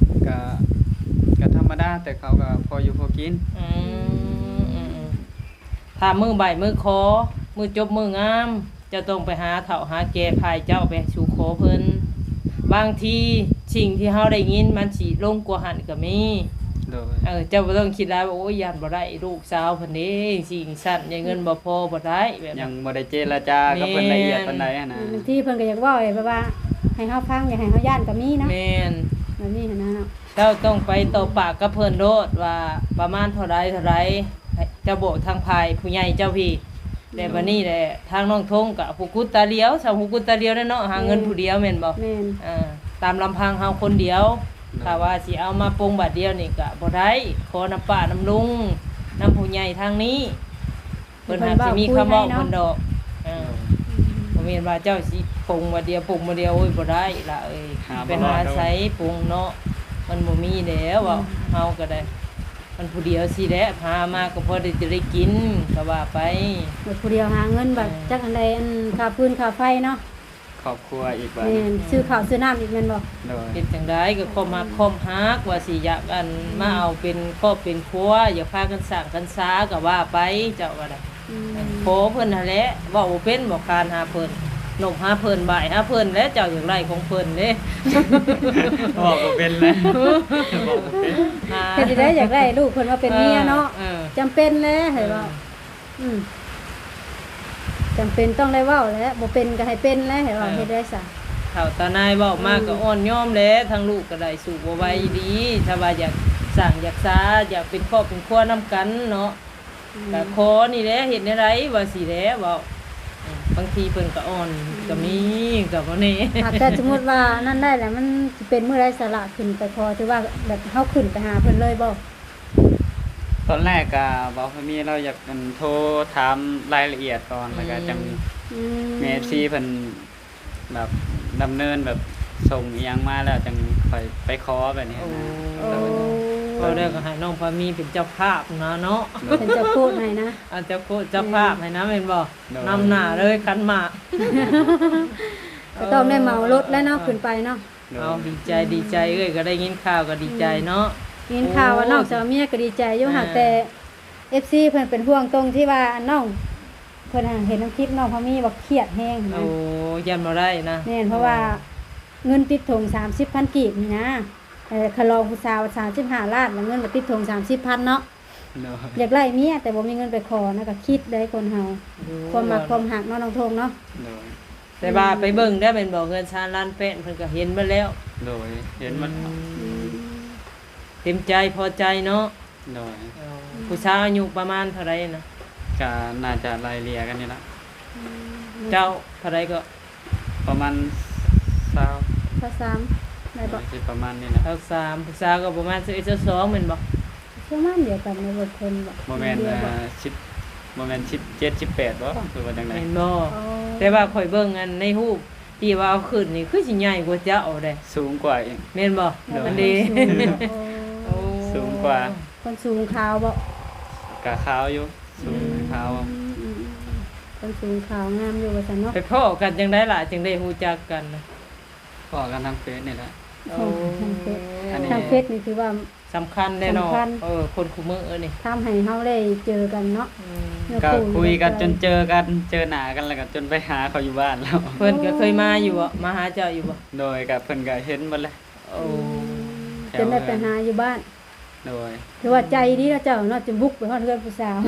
ກະ ກະທຳມະດາ ແຕ່ເຂົາກໍພໍຢູ່ພໍກິນ ອືມ ອືມ ອືມ ຖ້າມື້ໄຫວ້ມື້ຂໍ ມື້ຈົບມື້ງາມ ເຈົ້າຕ້ອງໄປຫາເຖົ້າຫາແກ່ຝ່າຍເຈົ້າ ໄປສູ່ຂໍເພິ່ນ ບາງທີສິ່ງທີ່ເຮົາໄດ້ຍິນມັນຊິລົງກວ່າຫັ້ນກໍມີ ໂດຍ ເອີ ເຈົ້າບໍ່ຕ້ອງຄິດຫຼາຍວ່າ ໂອ້ຍ ຢ້ານບໍ່ໄດ້ລູກ ສາວເພິ່ນເດ້ ຈັ່ງຊີ້ຈັ່ງຊັ້ນ ຍາເງິນບໍ່ພໍບໍ່ໄດ້ ແບບ ຍັງບໍ່ໄດ້ເຈລະຈາກັບເພິ່ນລະອຽດປານໃດຫັ້ນນະ ແມ່ນ ບາງທີເພິ່ນກໍຢາກເວົ້າແບບວ່າໃຫ້ເຮົາຟັງ ຢາກໃຫ້ເຮົາຢ້ານກໍມີເນາະ ແມ່ນ ແບບນີ້ຫັ້ນນະເນາະ ເຈົ້າຕ້ອງໄປຕໍ່ປາກກັບເພິ່ນໂລດວ່າປະມານເທົ່າໃດເທົ່າໃດ ເຈົ້າບອກທາງຝ່າຍຜູ້ໃຫຍ່ເຈົ້າພີ້ ແລ້ວບາດນີ້ແຫຼະ ທາງນ້ອງທົງກໍຫູກຸດຕາຫຼຽວ ສ່ຳຫູກຸດຕາຫຼຽວແຫຼະເນາະ ຫາເງິນຜູ້ດຽວແມ່ນບໍ່? ແມ່ນ ເອີ ຕາມລຳພັງເຮົາຄົນດຽວ ຖ້າວ່າຊິເອົາມາປົງບາດດຽວນີ້ກໍບໍ່ໄດ້ ຂໍນຳປ້ານຳລຸງ ນຳຜູ້ໃຫຍ່ທາງນີ້ ເພິ່ນຫາກຊິມີຄຳເວົ້າເພິ່ນດອກ ເອີ ອືມ ແມ່ນວ່າເຈົ້າຊິປົງບາດດຽວ ປົງບາດດຽວ ໂອ້ຍ ບໍ່ໄດ້ລະເອີຍ ຫາ ໄປຫາ ບໍ່ຮອດດອກ ໃສປົງເນາະ ມັນບໍ່ມີແລ້ວ ເວົ້າ ອືມ ເຮົາກໍໄດ້ ມັນຜູ້ດຽວຊີ້ແຫຼະ ຫາມາກໍພໍໄດ້ ຈະໄດ້ກິນ ກໍວ່າໄປ ບັດຜູ້ດຽວຫາເງິນ ບັດ ເອີ ຈັກອັນໃດ ອັນຄ່າຟືນຄ່າໄຟເນາະ ຄອບຄົວອີກບາດນີ້ ແມ່ນ ຊື້ເຂົ້າຊື້ນ້ຳອີກແມ່ນບໍ່? ໂດຍ ເຮັດຈັ່ງໃດກໍຄວາມຮັກຄວາມຮັກ ວ່າຊິຢາກອັນ ອືມ ມາເອົາເປັນຄອບເປັນຄົວ ຢາກພາກັນສ້າງກັນສາກໍວ່າໄປ ເຈົ້າກໍໄດ້ ອືມ ຂໍເພິ່ນຫັ້ນແຫຼະ ເວົ້າບໍ່ເປັນບໍ່ຄານຫາເພິ່ນ ນົບຫາເພິ່ນ ບາຍຫາເພິ່ນແຫຼະ ເຈົ້າຢາກໄດ້ຂອງເພິ່ນເດ້ ເວົ້າບໍ່ເປັນແຫຼະ ເວົ້າບໍ່ເປັນ ອ່າ ເຮັດຈັ່ງໃດຢາກໄດ້ລູກເພິ່ນມາເປັນເມຍເນາະ ເອີ ເອີ ຈຳເປັນແຫຼະ ໃຫ້ເວົ້າ ເອີ ອືມ ຈຳເປັນຕ້ອງໄດ້ເວົ້າແຫຼະ ບໍ່ເປັນກໍໃຫ້ເປັນແຫຼະ ໃຫ້ເວົ້າ ເອີ ເຮັດໄດ້ຊະ ເຖົ້າຕານາຍເວົ້າມາ ອືມ ກໍອ່ອນຍອມແຫຼະ ທາງລູກກໍໄດ້ສູ້ບໍ່ໄຫວ ອືມ ດີ ຖ້າວ່າຢາກສ້າງຢາກສາ ຢາກເປັນຄອບເປັນຄົວນຳກັນເນາະ ອືມ ກໍຂໍນີ້ແຫຼະ ເຮັດແນວໃດວ່າຊີ້ແຫຼະ ເວົ້າ ອືມ ບາງທີເພິ່ນກໍອ່ອນ ອືມ ກໍມີ ກໍບໍ່ແນ່ ຫາກແຕ່ສົມມຸດວ່ານັ້ນໄດ້ແຫຼະ ມັນຊິເປັນມື້ໃດສະລະຂຶ້ນໄປຂໍ ຖືວ່າແບບເຮົາຂຶ້ນໄປຫາເພິ່ນເລີຍບໍ່? ຕອນແລກກະເວົ້າໃຫ້ເມຍລາວຢາກ ອັນ ໂທຖາມລາຍລະອຽດກ່ອນ ອືມ ແລ້ວກະຈັ່ງ ອືມ ແມ່ ເອັຟຊີ ເພິ່ນແບບດຳເນີນແບບສົ່ງອີ່ຫຍັງມາແລ້ວ ຈັ່ງຄ່ອຍໄປຂໍແບບນີ້ນະ ໂອ້ ໂດຍ ເວົ້າແລ້ວກໍໃຫ້ນ້ອງພາມີເປັນເຈົ້າພາບນະເນາະ ໂດຍ ເປັນເຈົ້າໂຄດໃຫ້ນະ ເອົາເຈົ້າໂຄດເຈົ້າພາບໃຫ້ນະ ແມ່ນບໍ່? ໂດຍ ນຳໜ້າເລີຍຂັນໝາກ ກໍຕ້ອງໄດ້ເໝົາລົດແລ້ວເນາະ ເອີ ຂຶ້ນໄປເນາະ ໂດຍ ເອົາ ດີໃຈ ອືມ ດີໃຈ ເອື້ອຍກໍໄດ້ຍິນຂ່າວກໍດີໃຈເນາະ ອືມ ໄດ້ຍິນຂ່າວວ່າ ໂອ້ ນ້ອງສາວເມຍກໍດີໃຈຢູ່ ອ່າ ຫາກແຕ່ ເອັຟຊີ ເພິ່ນເປັນຫ່ວງຕົງທີ່ວ່ານ້ອງ ເພິ່ນເຫັນນຳຄລິບນ້ອງພາມີວ່າຄຽດແຮງນະ ໂອ້ ຢ້ານບໍ່ໄດ້ນະ ແມ່ນ ເພາະວ່າ ອໍ ເງິນຕິດຖົງສາມສິບພັນກີບນີ້ນະ ເອີ ຂະຫຼອງຜູ້ສາວສາມສິບຫ້າລ້ານ ແລ້ວເງິນກໍຕິດຖົງສາມສິບພັນເນາະ ໂດຍ ຢາກໄດ້ເມຍແຕ່ບໍ່ມີເງິນໄປຂໍນະ ກໍຄິດໄດ້ຄົນເຮົາ ໂດຍ ຄວາມມັກຄວາມຮັກເນາະ ນ້ອງໂທງເນາະ ໂດຍ ແຕ່ວ່າໄປເບິ່ງແລ້ວແມ່ນບໍ່ ເຮືອນຊານລານແປ້ນເພິ່ນກໍເຫັນເບິດແລ້ວ ໂດຍ ເຫັນໝົດ ອືມ ເຕັມໃຈພໍໃຈເນາະ ໂດຍ ເອີ ຜູ້ສາວອາຍຸປະມານເທົ່າໃດນະ? ກະໜ້າຈະໄລ່ເລ່ຍກັນນີ້ລະ ອືມ ເຈົ້າເທົ່າໃດກໍ? ປະມານຊາວ ຊາວສາມ ໄດ້ບໍ່? ໜ້າຈະປະມານນີ້ນະ ຊາວສາມ ຜູ້ສາວກໍປະມານຊາວເອັດ ຊາວສອງ ແມ່ນບໍ່? ປະມານດຽວກັນເນາະ ເບິດຄົນບໍ່? ບໍ່ແມ່ນ ເອີ ສິບ ບໍ່ແມ່ນສິບເຈັດ ສິບແປດບໍ່? ຫຼືວ່າຈັ່ງໃດ? ແມ່ນບໍ່? ອໍ ແຕ່ວ່າຂ້ອຍເບິ່ງອັນໃນຮູບ ທີ່ວ່າເອົາຂຶ້ນນີ້ຄືຊິໃຫຍ່ກວ່າເຈົ້າເດ້ ສູງກວ່າອີກ ແມ່ນບໍ່? ໂດຍ ອັນເດ ໂອ້ ສູງກວ່າ ຄົນສູງຂາວບໍ່? ກະຂາວຢູ່ ສູງ ອືມ ຂາວ ອືມ ອືມ ອືມ ຄົນສູງຂາວງາມຢູ່ວ່າຊັ້ນເນາະ ໄປພໍ້ກັນຈັ່ງໃດລະ ຈຶ່ງໄດ້ຮູ້ຈັກກັນນະ? ພໍ້ກັນທາງເຟສນີ້ແຫຼະ ໂອ້ ທາງເຟສ ອັນນີ້ ທາງເຟສນີ້ຖືວ່າ ສຳຄັນເດ້ເນາະ ສຳຄັນ ເອີ ຄົນຄູ່ມື້ນີ້ ທຳໃຫ້ເຮົາໄດ້ເຈີກັນເນາະ ອືມ ເນື້ອຄູ່ ກໍຄຸຍກັນຈົນເຈີກັນ ເຈີໜ້າກັນ ແລ້ວກໍຈົນໄປຫາເຂົາຢູ່ບ້ານແລ້ວ ເພິ່ນກໍເຄີຍມາຢູ່ບໍ່? ມາຫາເຈົ້າຢູ່ບໍ່? ໂດຍ ກໍເພິ່ນກໍເຫັນໝົດແຫຼະ ໂອ້ ອືມ ແຖວ ຈົນໄດ້ໄປຫາຢູ່ບ້ານ ໂດຍ ຖືວ່າໃຈດີເນາະເຈົ້າເນາະ ຈົນບຸກໄປຮອດເຮືອນຜູ້ສາວ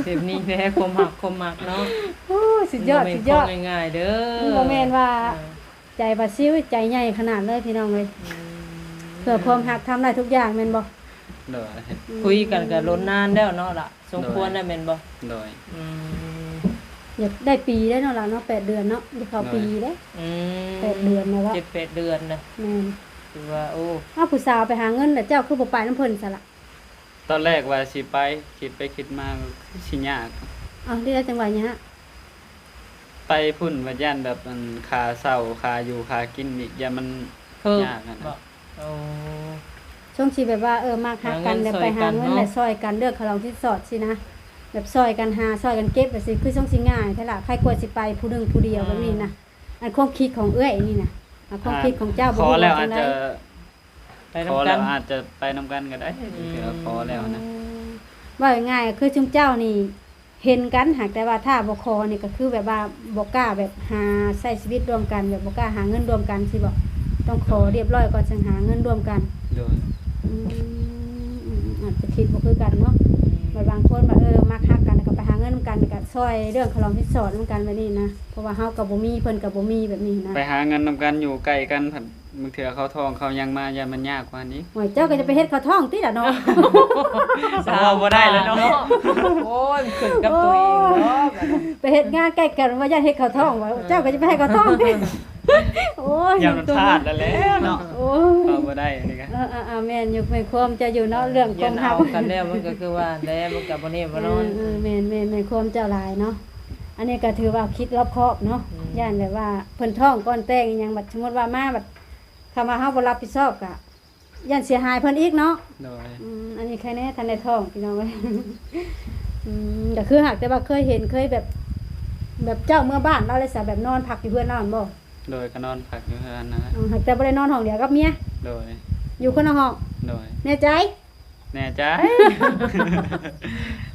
ແບບນີ້ແຫຼະ ຄວາມຮັກ ຄວາມມັກເນາະ ໂອ້ ສຸດຍອດ ມັນບໍ່ແມ່ນ ສຸດຍອດ ຂອງງ່າຍໆເດີ ມັນບໍ່ແມ່ນວ່າ ອ່າ ໃຈປາຊິວ ໃຈໃຫຍ່ຂະໜາດເລີຍພີ່ນ້ອງເອີຍ ອືມ ເພື່ອຄວາມຮັກທຳໄດ້ທຸກຢ່າງແມ່ນບໍ່? ໂດຍ ອືມ ຄຸຍກັນກໍດົນນານແລ້ວເນາະລະ ສົມຄວນແລ້ວແມ່ນບໍ່? ໂດຍ ອືມ ຢາກໄດ້ປີໄດ້ເນາະລະເນາະ ແປດເດືອນເນາະ ຢາກເຂົ້າປີເດ້ ອືມ ແປດເດືອນນະເວົ້າ ເຈັດແປດເດືອນນະ ແມ່ນ ຖືວ່າ ໂອ້ ເອົາ ຜູ້ສາວໄປຫາເງິນ ແລ້ວເຈົ້າຄືບໍ່ໄປນຳເພິ່ນຊະລະ? ຕອນແລກວ່າຊິໄປ ຄິດໄປຄິດມາຄືຊິຍາກ ເອົ້າ ເຮັດໄດ້ຈັ່ງວ່າຍາກ? ໄປພຸ້ນບັດຢ້ານແບບ ອັນ ຄ່າເຊົ່າ ຄ່າຢູ່ຄ່າກິນອີກ ຢ້ານມັນຍາກຫັ້ນນະ ໂອ້ ຊ່ວງທີ່ແບບວ່າ ເອີ ມັກຮັກກັນ ແລ້ວໄປຫາເງິນ ແລ້ວຊ່ອຍກັນເລື່ອງຄ່າລອງສິນສອດຊີ້ນະ ແບບຊ່ອຍກັນຫາ ຊ່ອຍກັນເກັບແບບຊີ້ ຄືຊ່ວງຊິງ່າຍແທ້ລະ ໃຄກວ່າຊິໄປຜູ້ໜຶ່ງຜູ້ດຽວແບບນີ້ນະ ອັນຄວາມຄິດຂອງເອື້ອຍນີ້ນະ ຄວາມຄິດຂອງເຈົ້າ ບໍ່ຮູ້ວ່າຈັ່ງໃດ ຂໍແລ້ວອາດຈະ ໄປນຳກັນ ຂໍແລ້ວອາດຈະໄປນຳກັນກໍໄດ້ ອືມ ເທື່ອຂໍແລ້ວນະ ອືມ ເວົ້າງ່າຍໆ ຄືຊຸມເຈົ້ານີ້ເຫັນກັນ ຫາກແຕ່ວ່າຖ້າບໍ່ຂໍນີ້ກໍຄືແບບວ່າບໍ່ກ້າແບບຫາໃຊ້ຊີວິດຮ່ວມກັນ ແບບບໍ່ກ້າຫາເງິນຮ່ວມກັນຊີ້ບໍ? ຕ້ອງຂໍ ໂດຍ ຮຽບຮ້ອຍກ່ອນ ຈຶ່ງຫາເງິນຮ່ວມກັນ ໂດຍ ອືມ ອືມ ອືມ ອາດຈະຄິດບໍ່ຄືກັນເນາະ ອືມ ແບບບາງຄົນແບບ ເອີ ມັກຮັກກັນ ແລ້ວກໍໄປຫາເງິນນຳກັນ ແລ້ວກໍຊ່ອຍເລື່ອງຄ່າລອງສິນສອດນຳກັນແບບນີ້ນະ ເພາະວ່າເຮົາກໍບໍ່ມີ ເພິ່ນກໍບໍ່ມີ ແບບນີ້ນະ ໄປຫາເງິນນຳກັນ ຢູ່ໃກ້ກັນ ບາງເທື່ອເຂົາທ້ອງເຂົາຫຍັງມາ ຢ້ານມັນຍາກກວ່ານີ້ ໂອ້ຍ ເຈົ້າກໍຈະໄປເຮັດເຂົາທ້ອງຕິລະເນາະ ເວົ້າບໍ່ໄດ້ແລ້ວເນາະ ໂອ້ຍ ມັນຂຶ້ນກັບຕົວເອງເນາະ ໂອ້ຍ ໄປເຮັດງານໃກ້ກັນ ວ່າຢ້ານເຮັດເຂົາທ້ອງ ວ່າ ເອີ ເຈົ້າກໍຈະໄປໃຫ້ເຂົາທ້ອງຕິ ໂອ້ຍ ຢ້ານມັນພາດແລ້ວແຫຼະເນາະ ໂອ້ຍ ເວົ້າບໍ່ໄດ້ອັນນີ້ກະ ເອີ ເອີ ເອີ ແມ່ນຢູ່ ແມ່ນຄວາມເຈົ້າຢູ່ເນາະ ເລື່ອງຄວາມຮັກ ຮຽນເອົາກັນແລ້ວ ມັນກໍຄືວ່າແຫຼະ ມັນກໍບໍ່ແນ່ບໍ່ນອນ ເອີ ເອີ ແມ່ນ ແມ່ນ ແມ່ນຄວາມເຈົ້າຫຼາຍເນາະ ອັນນີ້ກໍຖືວ່າຄິດລອບຄອບເນາະ ອືມ ຢ້ານແບບວ່າເພິ່ນທ້ອງກ່ອນແຕ່ງອີ່ຫຍັງ ບັດສົມມຸດວ່າມາ ບັດ ຄຳວ່າເຮົາບໍ່ຮັບຜິດຊອບກະ ຢ້ານເສຍຫາຍເພິ່ນອີກເນາະ. ໂດຍ ອືມ ອັນນີ້ໃຄແນ່ທັນໄດ້ທ້ອງ ພີ່ນ້ອງເອີຍ. ອືມ ກໍຄືຫາກແຕ່ວ່າເຄີຍເຫັນ ເຄີຍແບບ ແບບເຈົ້າເມືອບ້ານລາວແລ້ວຊະ ແບບນອນພັກຢູ່ເຮືອນລາວຫັ້ນບໍ່? ໂດຍ ກໍນອນພັກຢູ່ເຮືອນນັ້ນແຫຼະ. ອືມ ຫາກແຕ່ບໍ່ໄດ້ນອນຫ້ອງດຽວກັບເມຍ? ໂດຍ ຢູ່ຄົນລະຫ້ອງ? ໂດຍ ແນ່ໃຈ? ແນ່ໃຈ.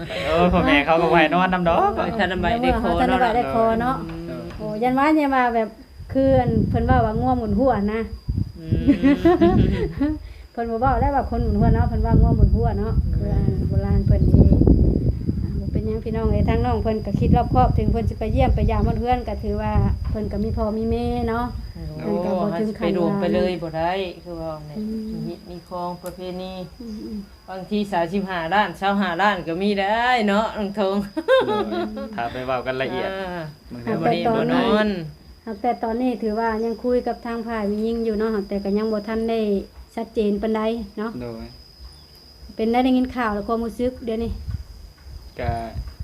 ໂອ້ ພໍ່ແມ່ເຂົາກໍບໍ່ໃຫ້ນອນນຳດອກ. ໂອ້ຍ ທ່ານນະໄບໄດ້ຂໍເນາະ ທ່ານນະໄບໄດ້ຂໍເນາະ. ອືມ ໂອ້ ຢ້ານວ່າ ຢ້ານວ່າແບບ ຄືອັນເພິ່ນເວົ້າວ່າງົວໝູນຫົວນະ. ອືມ ເພິ່ນບໍ່ເວົ້າແລ້ວວ່າຄົນໝູນຫົວເນາະ ເພິ່ນວ່າງົວໝູນຫົວເນາະ. ແມ່ນ ຄືອັນໂບລານເພິ່ນນີ້ ອ່າ ບໍ່ເປັນຫຍັງພີ່ນ້ອງເອີຍ. ທາງນ້ອງເພິ່ນກໍຄິດລອບຄອບ ເຖິງເພິ່ນຊິໄປຢ້ຽມໄປຢາມຮອດເຮືອນ ກໍຖືວ່າເພິ່ນກໍມີພໍ່ມີແມ່ເນາະ. ໂອ້ ເພິ່ນກໍບໍ່ເຖິງຂັ້ນວ່າ ເຮົາຊິໄປຫຼວງໄປເລີຍບໍ່ໄດ້ ຄືເວົ້າແຫຼະ. ອືມ ມີຮີດມີຄອງປະເພນີ. ອືມໆ ບາງທີສາມສິບຫ້າລ້ານ ຊາວຫ້າລ້ານກໍມີໄດ້ເນາະ ນ້ອງທົງ. ໂດຍ ຖ້າໄປເວົ້າກັນລະອຽດ ອ່າ ບາງເທື່ອບໍ່ໄດ້ບໍ່ນອນ. ຫາກແຕ່ຕອນນີ້ຖືວ່າຍັງຄຸຍກັບທາງຝ່າຍແມ່ຍິງຢູ່ເນາະ ຫາກແຕ່ກໍຍັງບໍ່ທັນໄດ້ຊັດເຈນປານໃດເນາະ. ໂດຍ ເປັນໄດ ໄດ້ຍິນຂ່າວແລ້ວຄວາມຮູ້ສຶກດຽວນີ້? ກະ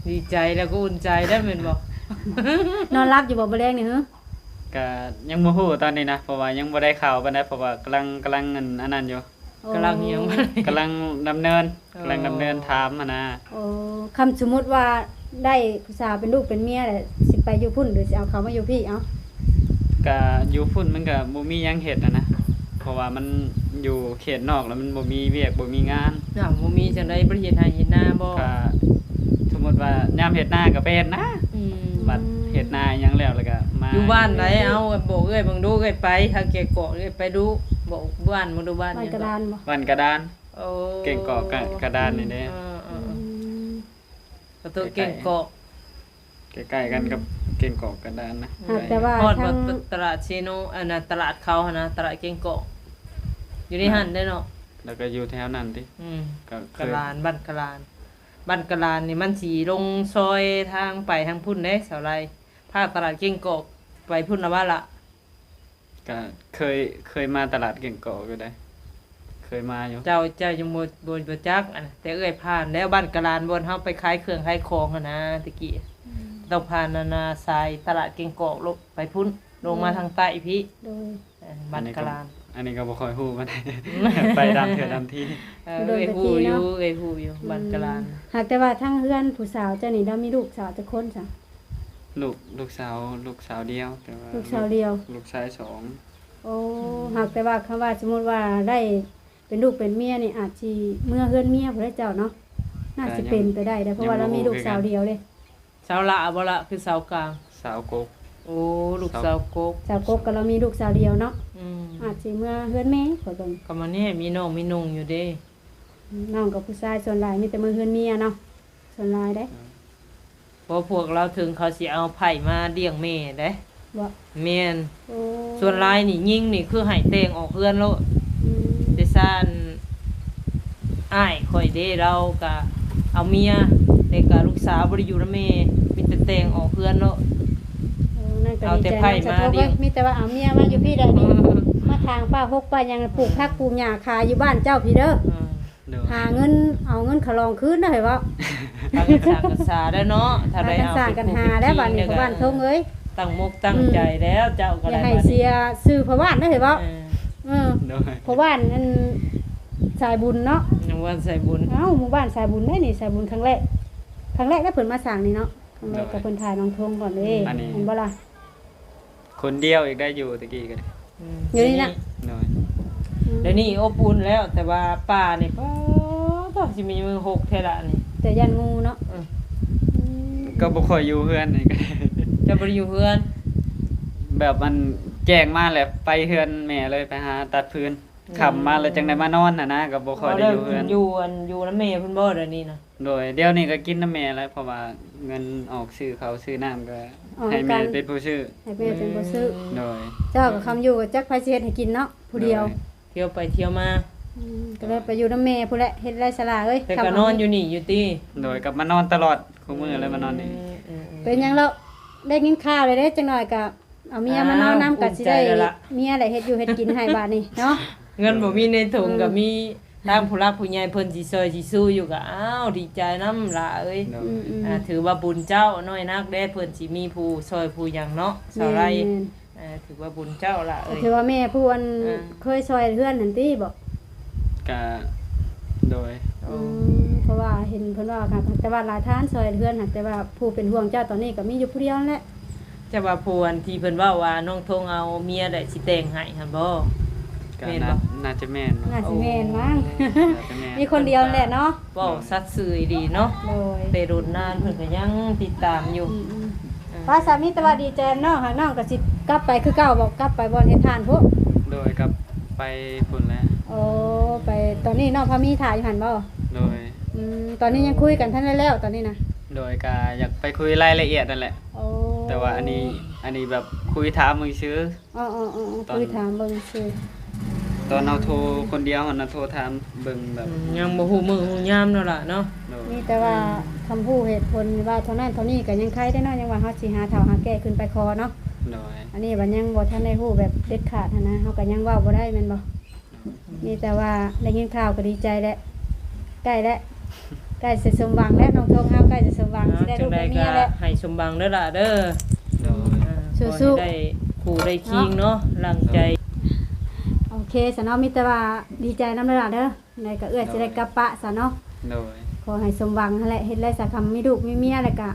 ດີໃຈແລ້ວກໍອຸ່ນໃຈໄດ້ແມ່ນບໍ່? ນອນຫຼັບຢູ່ບໍ່ມື້ແລງນີ້ຫື? ກະຍັງບໍ່ຮູ້ຕອນນີ້ນະ ເພາະວ່າຍັງບໍ່ໄດ້ຂ່າວປານໃດ ເພາະວ່າກຳລັງ ກຳລັງອັນ ອັນນັ້ນຢູ່. ໂອ້ ກຳລັງອີ່ຫຍັງ? ກຳລັງດຳເນີນ ໂອ້ ກຳລັງດຳເນີນຖາມຫັ້ນນະ. ໂອ້ ຄັນສົມມຸດວ່າໄດ້ຜູ້ສາວເປັນລູກເປັນເມຍແລ້ວ ຊິໄປຢູ່ພຸ້ນ ຫຼື ຊິເອົາເຂົາມາຢູ່ພີ້? ເອົາ ກະຢູ່ພຸ້ນມັນກະບໍ່ມີຫຍັງເຮັດຫັ້ນນະ ເພາະວ່າມັນຢູ່ເຂດນອກແລ້ວມັນບໍ່ມີວຽກບໍ່ມີງານ. ເອົາ ບໍ່ມີຈັ່ງໃດ ບໍ່ໄດ້ເຮັດໄຮ່ເຮັດນາບໍ່? ກະສົມມຸດວ່າຍາມເຮັດນາກະໄປເຮັດນາ. ອືມ ບັດເຮັດນາອີ່ຫຍັງແລ້ວ ແລ້ວກະມາ ຢູ່ບ້ານໃດ? ເອົາ ບອກເອື້ອຍເບິ່ງດູ ເອື້ອຍໄປທາງແກງກອກ ເອື້ອຍໄປດູ ບອກບ້ານເບິ່ງດູ ບ້ານຫຍັງເກາະ? ບ້ານກະດານບໍ່? ບ້ານກະດານ. ໂອ້ ແກງກອກກະ ກະດານນີ້ເດ້. ເອີໆໆ ອືມ ປະຕູແກງກອກ ໃກ້ໆກັນກັບແກງກອກກະດານນະ. ຫາກແຕ່ວ່າ ຮອດ ທາງ ຕະ ຕະຫຼາດເຊໂນ ອັນນັ້ນ ຕະຫຼາດເຂົາຫັ້ນນະ ຕະຫຼາດແກງກອກ ຢູ່ໃນຫັ້ນເດ້ເນາະ. ແລ້ວກໍຢູ່ແຖວນັ້ນຕິ? ອືມ ກໍ ກະລານ ບ້ານກະລານ ບ້ານກະລານນີ້ມັນຊິລົງຊອຍທາງໄປທາງພຸ້ນເດ້ ສາວໄລ ພາກຕະຫຼາດແກງກອກໄປພຸ້ນລະວ່າລະ. ກະເຄີຍ ເຄີຍມາຕະຫຼາດແກງກອກຢູ່ໃດ໋ ເຄີຍມາຢູ່. ເຈົ້າ ເຈົ້າຍັງບໍ່ ບໍ່ ບໍ່ຈັກ ອັນ ແຕ່ເອື້ອຍຜ່ານແລ້ວ ບ້ານກະລານ ບ່ອນເຮົາໄປຂາຍເຄື່ອງຂາຍຂອງຫັ້ນນະ ແຕ່ກີ້. ອືມ ຕ້ອງຜ່ານອັນນະ ສາຍຕະຫຼາດແກງກອກ ລົງໄປພຸ້ນ ລົງມາທາງໃຕ້ພີ້. ໂດຍ ເອີ ບ້ານກະລານ. ອັນນີ້ກໍບໍ່ຄ່ອຍຮູ້ປານໃດ ໄປຕາມເທື່ອຕາມທີ. ເອີ ເອື້ອຍຮູ້ຢູ່ ເອື້ອຍຮູ້ຢູ່ ອືມ ບ້ານກະລານ. ຫາກແຕ່ວ່າທາງເຮືອນຜູ້ສາວເຈົ້ານີ້ ລາວມີລູກສາວຈັກຄົນຊະ? ລູກ ລູກສາວ ລູກສາວດຽວ ແຕ່ວ່າ ລູກສາວດຽວ ລູກ ລູກຊາຍສອງ. ໂອ້ ອືມ ຫາກແຕ່ວ່າ ຄຳວ່າສົມມຸດວ່າໄດ້ເປັນລູກເປັນເມຍນີ້ ອາດຊິເມືອເຮືອນເມຍພຸ້ນແຫຼະເຈົ້າເນາະ. ໜ້າຊິເປັນໄປໄດ້ເດ້ ເພາະວ່າລາວມີລູກສາວດຽວເດ້. ສາວຫຼ້າບໍ່ລະ ຄືສາວກາງ? ສາວກົກ. ໂອ້ ລູກສາວກົກ ສາວກົກກໍລາວມີລູກສາວດຽວເນາະ. ອືມ ອາດຊິເມືອເຮືອນແມ່ ຂ້ອຍເບິ່ງ ກໍມາແນ່ ມີນ້ອງມີນຸ່ງຢູ່ເດ້. ອືມ ນ້ອງກັບຜູ້ຊາຍສ່ວນຫຼາຍມີແຕ່ເມືອເຮືອນເມຍເນາະ ສ່ວນຫຼາຍເດ້. ເອີ ເພາະພວກລາວເຖິງເຂົາຊິເອົາໃພ້ມາລ້ຽງແມ່ເດ້. ບໍ່? ແມ່ນ. ໂອ້ ສ່ວນຫຼາຍນີ້ຍິງນີ້ຄືໃຫ້ແຕ່ງອອກເຮືອນໂລດ. ອືມ ແຕ່ຊານ ອ້າຍຂ້ອຍເດ້ ລາວກະເອົາເມຍ ແຕ່ກະລູກສາວບໍ່ໄດ້ຢູ່ນຳແມ່ ມີແຕ່ແຕ່ງອອກເຮືອນໂລດ. ເອີ ນັ້ນກໍ ເອົາແຕ່ໃຜມາລ້ຽງ ມີແຕ່ວ່າເອົາເມຍມາຢູ່ພີ້ໄດ້ນີ້ ມາຖາງປ່າຮົກປ່າຫຍັງ ປູກຜັກປູກຫຍ້າຂາຍຢູ່ບ້ານເຈົ້າພີ້ເດີ. ອືມ ໂດຍ ຫາເງິນ ເອົາເງິນຂະຫຼອງຄືນນະ ເຮີ້ຍເວົ້າ. ພາກັນສ້າງກັນສາແລ້ວເນາະ ຖ້າໄດ້ເອົາ ພາກັນສ້າງກັນຫາແລ້ວບາດນີ້ ພໍ່ບ້ານທົງເອີຍ. ຕັ້ງມົກຕັ້ງໃຈແລ້ວ ເຈົ້າກໍໄດ້ ຢ່າໃຫ້ເສຍຊື່ພໍ່ບ້ານເດີ ເຮີ້ຍເວົ້າ. ເອີ ເອີ ໂດຍ ພໍ່ບ້ານອັນສາຍບຸນເນາະ ຍັງວ່າສາຍບຸນ. ເອົ້າ ໝູ່ບ້ານສາຍບຸນເດ້ນີ້ ສາຍບຸນຄັ້ງແລກ ຄັ້ງແລກເດ້ເພິ່ນມາສ້າງນີ້ເນາະ ຄັ້ງແລກ ໂດຍ ກໍເພິ່ນຖ່າຍນ້ອງທົງກ່ອນເດ້. ອືມ ແມ່ນບໍ່ລະ? ຄົນດຽວອີກໄດ້ຢູ່ຕະກີ້ກໍໄດ້. ອືມ ຢູ່ນີ້ນະ. ໂດຍ ອືມ ດຽວນີ້ອົບອຸ່ນແລ້ວ ແຕ່ວ່າປ່ານີ້ ປາດໂທ້ ຊິມີມືຫົກແທ້ລະນີ້ ແຕ່ຢ້ານງູເນາະ. ອືມ ອືມ ກໍບໍ່ຄ່ອຍຢູ່ເຮືອນນີ້ ເຈົ້າບໍ່ໄດ້ຢູ່ເຮືອນ? ແບບມັນແຈ້ງມາແລ້ວໄປເຮືອນແມ່ເລີຍ ໄປຫາຕັດຟືນ. ອືມ ຄ່ຳມາແລ້ວຈັ່ງໄດ້ມານອນຫັ້ນນະ ກໍບໍ່ຄ່ອຍໄດ້ຢູ່ເຮືອນ. ຢູ່ອັນ ຢູ່ນຳແມ່ເພິ່ນບໍ່ດຽວນີ້ນະ? ໂດຍ ດຽວນີ້ກໍກິນນຳແມ່ແຫຼະ ເພາະວ່າເງິນອອກຊື້ເຂົ້າຊື້ນ້ຳກໍໃຫ້ແມ່ເປັນຜູ້ຊື້. ໃຫ້ແມ່ເປັນຜູ້ຊື້. ອືມ ໂດຍ ເຈົ້າກໍຄຳຢູ່ກໍຈັກໃຜຊິເຮັດໃຫ້ກິນເນາະ ຜູ້ດຽວ. ໂດຍ ທ່ຽວໄປທ່ຽວມາ. ອືມ ກໍເລີຍໄປຢູ່ນຳແມ່ພຸ້ນແຫຼະ ເຮັດໄດ້ສະຫຼາເອີຍ. ແຕ່ກໍນອນຢູ່ນີ້ຢູ່ຕິ? ໂດຍ ກັບມານອນຕະຫຼອດ ຄູ່ມື້ເລີຍມານອນນີ້. ອືມ ເປັນຫຍັງລະ ໄດ້ຍິນຂ່າວແລ້ວເດ້ ຈັກໜ້ອຍກໍເອົາເມຍມານອນນຳ ກໍຊິໄດ້ເມຍແຫຼະເຮັດຢູ່ເຮັດກິນໃຫ້ບາດນີ້ເນາະ. ເງິນບໍ່ມີໃນຖົງກໍມີ ທາງຜູ້ຫຼັກຜູ້ໃຫຍ່ເພິ່ນຊິຊ່ອຍຊິຊູຢູ່ກໍ ອ້າວ ດີໃຈນຳຫຼ້າເອີຍ. ໂດຍ ອືມໆ ອ່າ ຖືວ່າບຸນເຈົ້ານ້ອຍນັກເດ້ ເພິ່ນຊິມີຜູ້ຊ່ອຍຜູ້ຫຍັງເນາະ ສາວໄລ. ແມ່ນໆ ເອີ ຖືວ່າບຸນເຈົ້າຫຼ້າເອີຍ. ຖືວ່າແມ່ຜູ້ອັນ ອ່າ ເຄີຍຊ່ອຍເຮືອນຫັ້ນຕິບໍ? ກະ ໂດຍ ອືມ ເພາະວ່າເຫັນເພິ່ນເວົ້າ ຫາກແຕ່ວ່າຫຼາຍທ່ານຊ່ອຍເຮືອນ ຫາກແຕ່ວ່າຜູ້ເປັນຫ່ວງເຈົ້າຕອນນີ້ກໍມີຢູ່ຜູ້ດຽວນັ້ນແຫຼະ. ເຈົ້າວ່າຜູ້ອັນທີ່ເພິ່ນເວົ້າວ່ານ້ອງທົງເອົາເມຍແຫຼະຊິແຕ່ງໃຫ້ຫັ້ນບໍ? ກໍ ແມ່ນບໍ່? ໜ້າ ໜ້າຈະແມ່ນເນາະ. ໜ້າຊິແມ່ນມັ້ງ. ໂອ້ ໜ້າຈະແມ່ນ ມີຄົນດຽວນັ້ນແຫຼະເນາະ. ເວົ້າສັດຊື່ອີ່ຫຼີເນາະ. ໂດຍ ແຕ່ດົນນານເພິ່ນກໍຍັງຕິດຕາມຢູ່. ອືມໆ ເອີ ວ່າສາມີແຕ່ວ່າດີໃຈນຳນ້ອງ ຫາກນ້ອງກໍຊິກັບໄປຄືເກົ່າບໍ? ກັບໄປບ່ອນເຮັດຖ່ານພຸ້ນ? ໂດຍ ກັບໄປພຸ້ນແຫຼະ. ໂອ້ ໄປ ຕອນນີ້ນ້ອງພາມີຖ້າຢູ່ຫັ້ນບໍ? ໂດຍ ອືມ ຕອນນີ້ຍັງຄຸຍກັນທັນໄດ້ແລ້ວຕອນນີ້ນະ? ໂດຍ ກະຢາກໄປຄຸຍລາຍລະອຽດນັ້ນແຫຼະ. ໂອ້ ແຕ່ວ່າອັນນີ້ ອັນນີ້ແບບຄຸຍຖາມເບິ່ງຊື່. ອໍໆໆ ຕອນ ຄຸຍຖາມເບິ່ງຊື່. ຕອນເຮົາໂທຄົນດຽວຫັ້ນນະ ໂທຖາມເບິ່ງແບບ ອືມ ຍັງບໍ່ຮູ້ມື້ຮູ້ຍາມເນາະຫຼ້າເນາະ. ໂດຍ ມີແຕ່ວ່າ ອືມ ຄຳຮູ້ເຫດຜົນວ່າເທົ່ານັ້ນເທົ່ານີ້ກໍຍັງໄຄແດ່ເນາະ ຍັງວ່າເຮົາຊິຫາເຖົ້າຫາແກ່ຂຶ້ນໄປຂໍເນາະ. ໂດຍ ອັນນີ້ບັດຍັງບໍ່ທັນໄດ້ຮູ້ແບບເດັດຂາດຫັ້ນນະ ເຮົາກໍຍັງເວົ້າບໍ່ໄດ້ແມ່ນບໍ່? ມີແຕ່ວ່າໄດ້ຍິນຂ່າວກໍດີໃຈແຫຼະ ໃກ້ແລ້ວ ໃກ້ຊິສົມຫວັງແລ້ວ ນ້ອງທົງເຮົາໃກ້ຊິສົມຫວັງ ເນາະ ຊິໄດ້ລູກໄດ້ເມຍແລ້ວ. ຈັ່ງໃດກໍໃຫ້ສົມຫວັງເດີຫຼ້າເດີ. ໂດຍ ອ່າ ສູ້ໆ ຂໍໃຫ້ໄດ້ຄູ່ໄດ້ຄີງເນາະ ໂດຍ ຫຼັງໃຈ. ໂອເຄ ຊັ້ນເນາະ ມີແຕ່ວ່າດີໃຈນຳເດີຫຼ້າເດີ ໃດກໍເອື້ອຍ ໂດຍ ຊິໄດ້ກັບປະຊະເນາະ. ໂດຍ ຂໍໃຫ້ສົມຫວັງຫັ້ນແຫຼະ ເຮັດແລ້ວຊະ ຄັນມີລູກມີເມຍແລ້ວກະ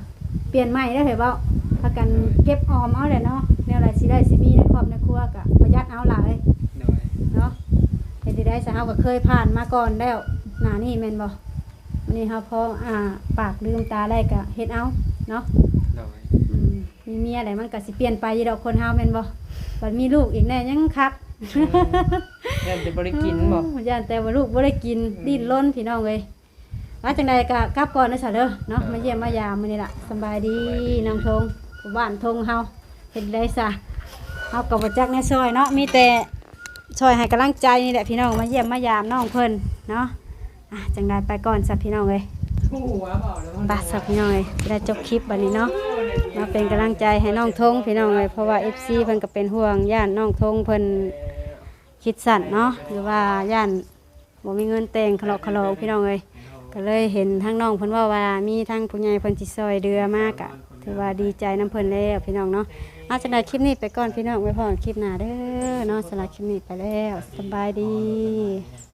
ປ່ຽນໃໝ່ເດີ ເຮີ້ຍ ເວົ້າ ພາກັນ ໂດຍ ເກັບອອມເອົາແຫຼະເນາະ ແນວໃດຊິໄດ້ຊິມີໃນຄອບໃນຄົວກະປະຢັດເອົາຫຼາຍ ໂດຍ ເນາະ. ເຮັດໄດ້ຊະ ເຮົາກໍເຄີຍຜ່ານມາກ່ອນແລ້ວໜ້ານີ້ແມ່ນບໍ່? ມື້ນີ້ເຮົາພໍ ອ່າ ປາກລືມຕາໄດ້ກະເຮັດເອົາເນາະ. ໂດຍ ອືມ ມີເມຍແລ້ວມັນກະຊິປ່ຽນໄປຢູ່ດອກຄົນເຮົາແມ່ນບໍ່? ບັດມີລູກອີກແນ່ຍັງຄັກ. ອືມ ຢ້ານແຕ່ບໍ່ໄດ້ກິນບໍ? ໂອ້ ຢ້ານແຕ່ວ່າລູກບໍ່ໄດ້ກິນ ອືມ ດີ້ນລົນພີ່ນ້ອງເອີຍ. ວ່າຈັ່ງໃດກໍກັບກ່ອນເດີຊະເດີເນາະ ເອີ ມາຢ້ຽມມາຢາມມື້ນີ້ລະ. ສະບາຍດີ ສະບາຍດີ ນ້ອງທົງ ບ້ານທົງເຮົາ ເຮັດໄດ້ຊະ ເຮົາກໍບໍ່ຈັກແນວຊ່ອຍເນາະ ມີແຕ່ຊ່ອຍໃຫ້ກຳລັງໃຈນີ້ແຫຼະພີ່ນ້ອງ ມາຢ້ຽມມາຢາມນ້ອງເພິ່ນເນາະ. ອ່ະ ຈັ່ງໃດໄປກ່ອນຊະພີ່ນ້ອງເອີຍ ໄປຊະພີ່ນ້ອງເອີຍ ໄດ້ຈົບຄລິບບັດນີ້ເນາະ ມາເປັນກຳລັງໃຈໃຫ້ນ້ອງທົງພີ່ນ້ອງເອີຍ ເພາະວ່າ ເອັຟຊີ ເພິ່ນກໍເປັນຫ່ວງ ຢ້ານນ້ອງທົງເພິ່ນຄິດສັ້ນເນາະ ຫຼືວ່າຢ້ານ ບໍ່ມີເງິນແຕ່ງຂະເລາະຂະຫຼອງພີ່ນ້ອງເອີຍ ກໍເລີຍເຫັນທາງນ້ອງເພິ່ນເວົ້າວ່າມີທາງຜູ້ໃຫຍ່ເພິ່ນຊິຊ່ອຍເຫຼືອມາ ກະຖືວ່າດີໃຈນຳເພິ່ນແລ້ວພີ່ນ້ອງເນາະ. ເອົາ ຈັ່ງໃດຄລິບນີ້ໄປກ່ອນພີ່ນ້ອງ ໄວ້ພໍ້ກັນຄລິບໜ້າເດີເນາະ. ສຳລັບຄລິບນີ້ໄປແລ້ວ ສະບາຍດີ.